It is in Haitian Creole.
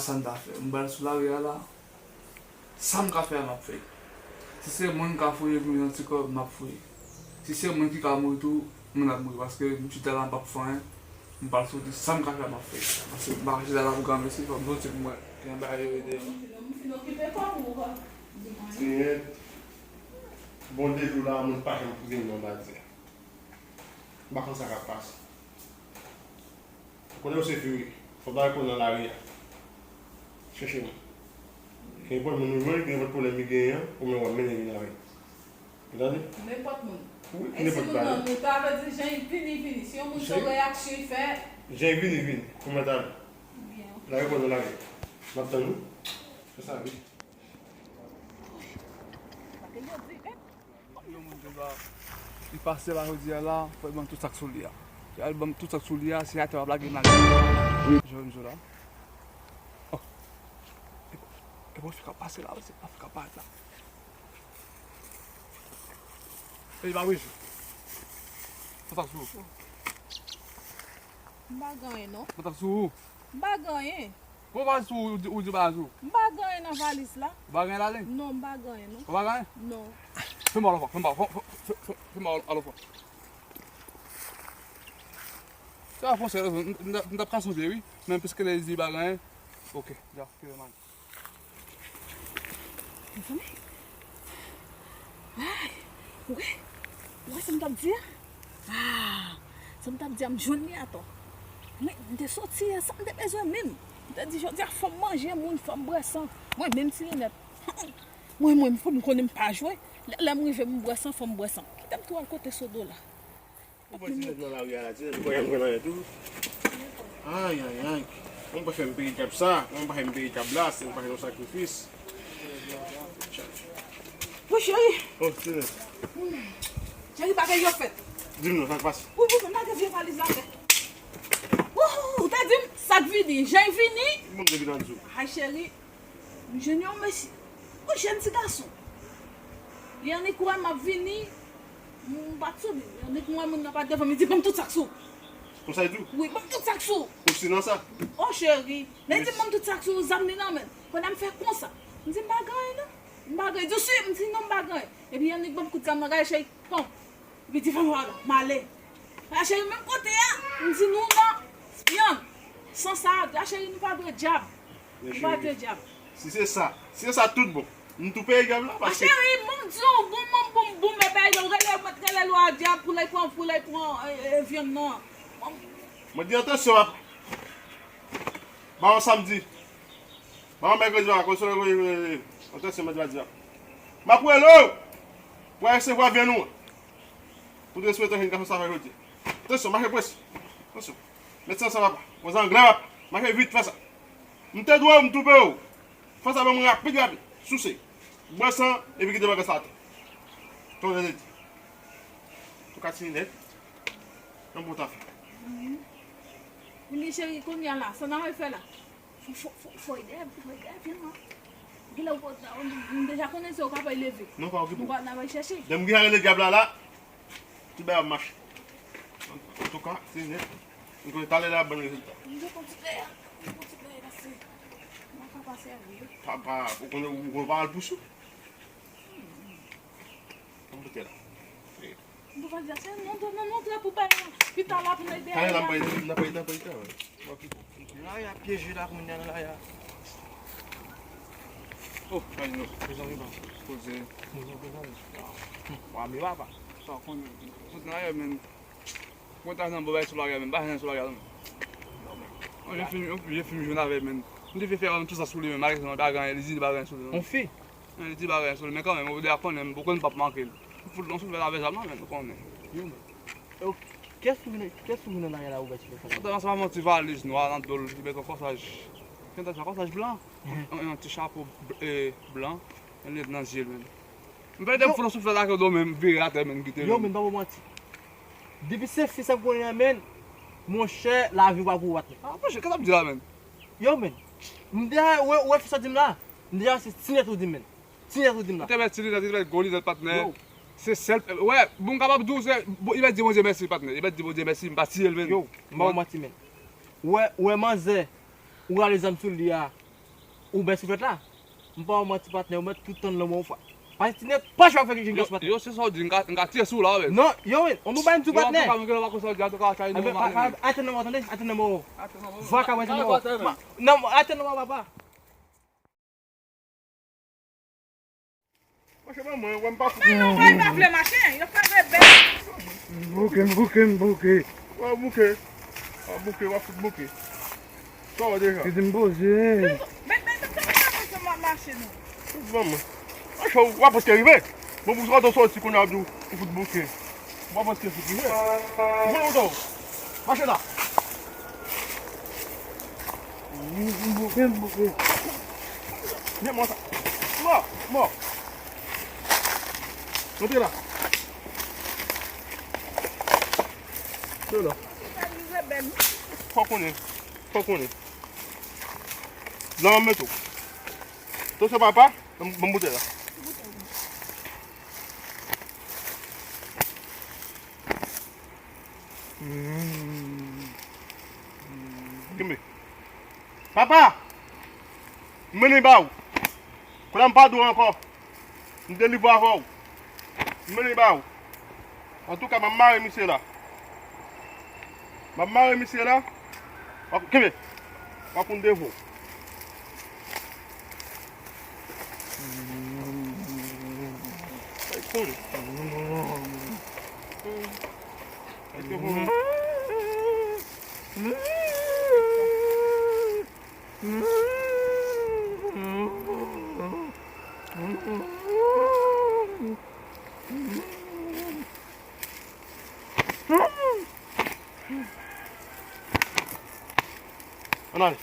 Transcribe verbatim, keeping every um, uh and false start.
Sa m ta fè? M pral sou lari a la. Sa m ka fè a, m ap fè. Si se moun ka fouye pou m jwenn ti kòb, m ap fouye. Si se moun ki ka mouri tou, moun ap mouri. Paske m chita la, m p ap fè anyen. M pral soti, sa m ka fè a, m ap fè. Paske m pa ka chita la pou granmesi, fò m soti pou mwen. Gen bagay yo ede yo. Senyè, bon, de jou la, moun pa janm koute m nan bati a. M pa konn sa k ap pase. Ou konnen yo se firi. Fò m ta reponn nan lari a. Chèche mwen. Ke nenpòt moun ou jwenn, ke nenpòt pwoblèm li genyen an, ou menm w ap mennen vin avè l. Ou tande? Nenpòt moun. Wi, e si nenpòt moun bagay. Nan nou ta vle di jan l vini, vini. Si yon moun se yon reyaksyon l fè. Jan l vini, vini. Ou mèt ale. Byen. Lari, pran nan lari. M ap tann ou. Fè sa vit. Yon moun deja, li pase la jodi a la, fò l ban m tout sa k sou li a. Lè l ban m tout sa k sou li a, se atè w ap lage m lage. Wi. Jwenn zo la. Oh. E bon, e bon, fi k ap pase la, se pa fi k ap parèt la. Ey, pa bouji. Kontak sou ou. M pa gen anyen, non. Kontak sou ou. M pa gen anyen. Kontak sou ou, ou di, ou di bagay sou ou. M pa gen anyen nan valiz la. Ou pa gen anyen ladan l? Non, m pa gen anyen, non. Ou pa gen anyen? Non. Fè m al anfwa, fè m al, fè, fè, fè, fè, fè m al anfwa. Se pa fon serye, m, m, m t ap ka sonje, wi. Men piske li di pa gen anyen. Ok, dja, kite m ale. Mezanmi. Ay, ou wè? Ou wè sa m t ap di a? Ah, sa m t ap di a, m jwenn li atò. Mwen, m te soti yè, sa m te bezwen menm? M te di, jodi a, fò m manje moun, fò m bwè san. Mwen menm, ti linèt. Mwen, mwen, fò m konnen m pa jwe. Lè, lè m rive, m bwè san, fò m bwè san. Kite m tou al kote Sodo la. Ou wè ti nèg nan lari a la, ti nèg ou pa janm jwenn anyen tou. Ay, ay, ay. Mwen pa fè m peye dyab sa, mwen pa fè m peye dyab la, se mwen pa fè yon sakrifis. Wi, cheri. Oh, ti nèg. Cheri, bagay yo fèt. Di m non, sa k pase? Wi, wi, m lage vye valiz la atè. Ou, ou te di m sa k vini, jan l vini. Bon, depi nan di w. Ay, cheri. M jwenn yon mesye, yon jèn ti gason. Li annik wè m ap vini, m pa t sou li. Li annik wè moun nan pa t devan m, li di, "Ban m tout sa k sou ou." Konsa li di w? Wi, "Ban m tout sa k sou ou." Ou si nan sa? Oh, cheri. Lè li di, "Ban m tout sa k sou ou," zam li nan men l. Kounye a m fè konsa. M di, "M pa gen anyen, non. M pa gen anyen." Li di, "Ou si?" M di, "Non, m pa gen anyen." Epi li annik ban m kout zam nan, gade, cheri, pon. Epi di, "Fè m wè la, m ale." A cheri, menm kote a, m di nou non. Byen. San sa, a cheri, nou pa dwe dyab. Nou pa dwe dyab. Si se sa, si se sa tout bon, m tou peye dyab la, paske. A cheri, bon, m di w, bon, bon, bon, bon, men peye dyab, rele, rele lwa dyab pou l pran, pou l pran, e, e, vyann nan. Mwen di, "Atansyon, papa." Ba w samdi. Ba w mèkredi, papa, konsa, e, e, e, atansyon, mwen di, papa. M ap rele w pou w resevwa vyann ou an. Pou te swete jwenn gason sa fè jodi. Atansyon, mache prese. Atansyon. Met sa ansanm, papa. Bon, zanglè, papa. Mache vit, fè sa. M te dwe w, m toupe w. Fè sa ban mwen rapid, rapid. Souse. Bwè san, epi kite bagay sa atè. Ton jezi di. Tou ka ti linèt. Yon bon ta fè. Wi, cheri, kounye a la, sa n a fè la. Fò, fò, fò, fò ede, fò ede, vin non. Genlè ou pa, m deja konnen se ou k ap leve. Non, pa okipe w. Nou pa, n ap al chèche. Lè m gentan rele dyab la la, tout bagay ap mache. Antouka, se nèt. M konnen talè la ap ban rezilta. M te konn ti pè a, m te konn ti pè a pase. M pa ka pase avè yo. Pa, pa, ou konnen, ou konnen pa al pou sou. Ann boute la. Bon, pa di a, se non, non, non, non, trè pou bay la. Pita la pou n ede. Talè la, m pral, m pral, m pral travay. Lari a pyeje la, kounye a nan lari a. Oh, bay non, mezanmi, pa poze. Mezanmi, mezanmi. Wa, men papa. Sa w konnen. Sot nan lari a, men. Mwen ta nan bon bagay sou lari a, men. Pa jan sou lari a, non. Yon fi, yon fi, yon fi m jwenn avè, men. M te vle fè tout sa sou li, men. Malerezman, pa gen anyen, li di li pa gen anyen sou li, non. Yon fi? Li di bagay sou li, men kanmenm, ou deja konnen, m konn m p ap manke l. M fout l yon soulvèt avè zam nan, men ou konnen. Yo, men. E ou, kiyès ki vin, kiyès ki vin nan lari a la ouvè ti pòt la? Sa se yon ti valiz nwa nan do l, li met yon kòsaj. Gen yon kòsaj blan, yon, yon ti chapo bl-, e, blan, yon linèt nan zye l, men. M pèdi m fout yon soulvèt ak yon do, men m vire atè, men m kite l. Yo, men, pa pou manti. Depi se fi sa m konnen an, men, monchè, lavi w pa pou ou, patnè. Ah, monchè, kisa w ap di la, men? Yo, men, m deja, wè, wè fi sa di m la, m deja se ti nèt ou di m, men. Ti nèt ou di m la. Li te mèt ti linèt, li te mèt gwo linèt, patnè. Yo. Se sèl, wè, bon, m kapab di w se, bon, li mèt di Bondye mèsi, patnè. Li mèt di Bondye mèsi, m pa tiye l, men. Yo, m pa w manti, men. Wè, wè manzè, ou rale zam sou li a, Ou bèl souflèt la? M pa w manti patnè, ou mèt tout tann lanmò w fwa. Pastine, panch w ap fè ki jingans patnè. Yo, se sa w di, m ka, m ka tire sou la, wè. Non, yo, wi, on nou bay m di patnè. Yo, an tou ka, mwen gen lè pa konsa, di an tou ka, sa, atenn nan mò, tande, atenn nan mò. Vwa ka wè, atenn nan mò. Non, atenn nan mò, papa. Mache ban mwen, wè m pa fout. Ay, non, wè, m pa vle mache, yo fè rebèl. M bouke, m bouke, m bouke. Wè, bouke. Wè, bouke, wè, fout bouke. Sa w deja? Kite m poze. Men, men, men, men, men, men, mache, non. Fout ban mwen. Mache, w ap prèske rive. Bon, pou sa w soti kounye a, w ap di w fout bouke. W ap prèske fout rive. Ou fout wout ou. Mache la. M bouke, m bouke. Men mò sa. Mò, mò. Monte la. Fò konnen. Fò konnen. Lan mete w. Tansyon papa, ban m boutèy la. Kenbe. Papa! M mennen ba ou. Kounye a m pa di w ankò. M delivre avè w. M mennen ba ou. Antouka, m ap mare misye la. M ap mare misye la. W ap, kenbe. W ap konn devan w. Ay, konn. Ay, devan w. Ann ale.